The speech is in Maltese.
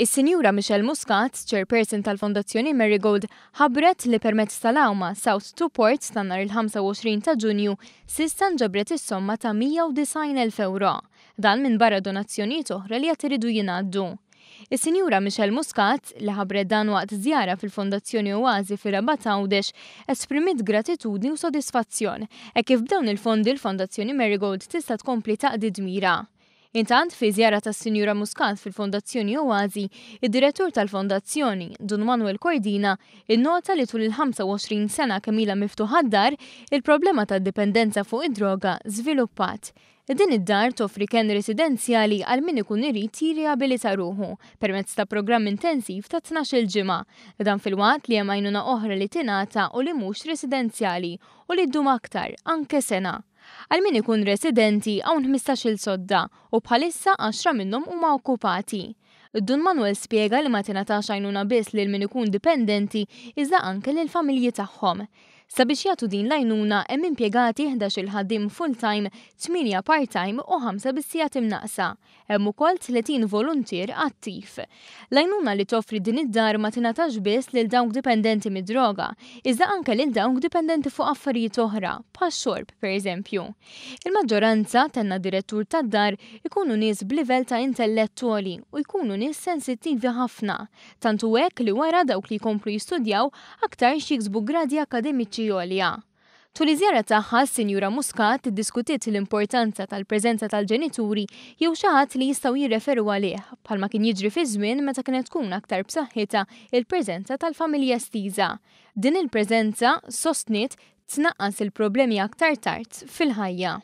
Is-Sinjura Michelle Muscat, Chairperson tal-Fondazzjoni Marigold, ħabbret li permezz tal-għawma South to Port ta' nhar il-25 ta' Ġunju s'issa nġabret is-somma ta' 190,000 ewro. Dan minbarra donazzjonijiet oħra li għad iridu jingħaddu. Is-Sinjura Michelle Muscat, li ħabbret dan waqt żjara fil-Fondazzjoni Oasi fir-Rabat Għawdex, esprimiet gratitudni u sodisfazzjon, hekk kif b'dawn il-fondi l-Fondazzjoni Marigold tista' tkompli taqdi dmirha. Intant, fi żjara tas-Sinjura Muscat fil-Fondazzjoni Oasi, id-Direttur tal-Fondazzjoni, Dun Manuel Cordina, innota li tul il-25 sena kemm ilha miftuħa d-dar, il-problema tad-dipendenza fuq id-droga żviluppat. Din id-dar toffri kenn residenzjali għal min ikun irid jirriabilita ruħu permezz ta' programm intensiv ta' 12-il ġimgħa. Dan filwaqt li hemm għajnuna oħra li tingħata u li mhux residenzjali u li ddum aktar, anke sena. Għal min ikun residenti hawn 15-il sodda u bħalissa għaxra minnhom huma okkupati. Dun Manuel spjega li ma tingħatax għajnuna biss lil min ikun dipendenti iżda anke lill-familji tagħhom. Sabiex jagħtu din l-għajnuna hemm impjegati 11-il ħaddiem full-time, tmienja part-time u ħamsa bis-sigħat imnaqqsa. Hemm ukoll 30 voluntier attiv. L-għajnuna li toffri din id-dar ma tingħatax biss lil dawk dipendenti mid-droga, iżda anke lil dawk dipendenti fuq affarijiet oħra, bħax-xorb, pereżempju. Il-maġġoranza, tenna d-direttur tad-dar, ikunu nies b'livell ta' intellett għoli u jkunu nies sensittivi ħafna. Tant hu hekk li wara dawk li jkomplu jistudjaw aktarx jiksbu gradi akkademiċi għolja. Tul iż-żjara tagħha, s-Sinjura Muscat iddiskutiet l-importanza tal-preżenza tal-ġenituri jew xi ħadd li jistgħu jirreferu għalih, bħalma kien jiġri fi żmien meta kienet tkun aktar b'saħħitha l-preżenza tal-familja estiża. Din il-preżenza, sostniet, tnaqqas il-problemi aktar tard fil-ħajja.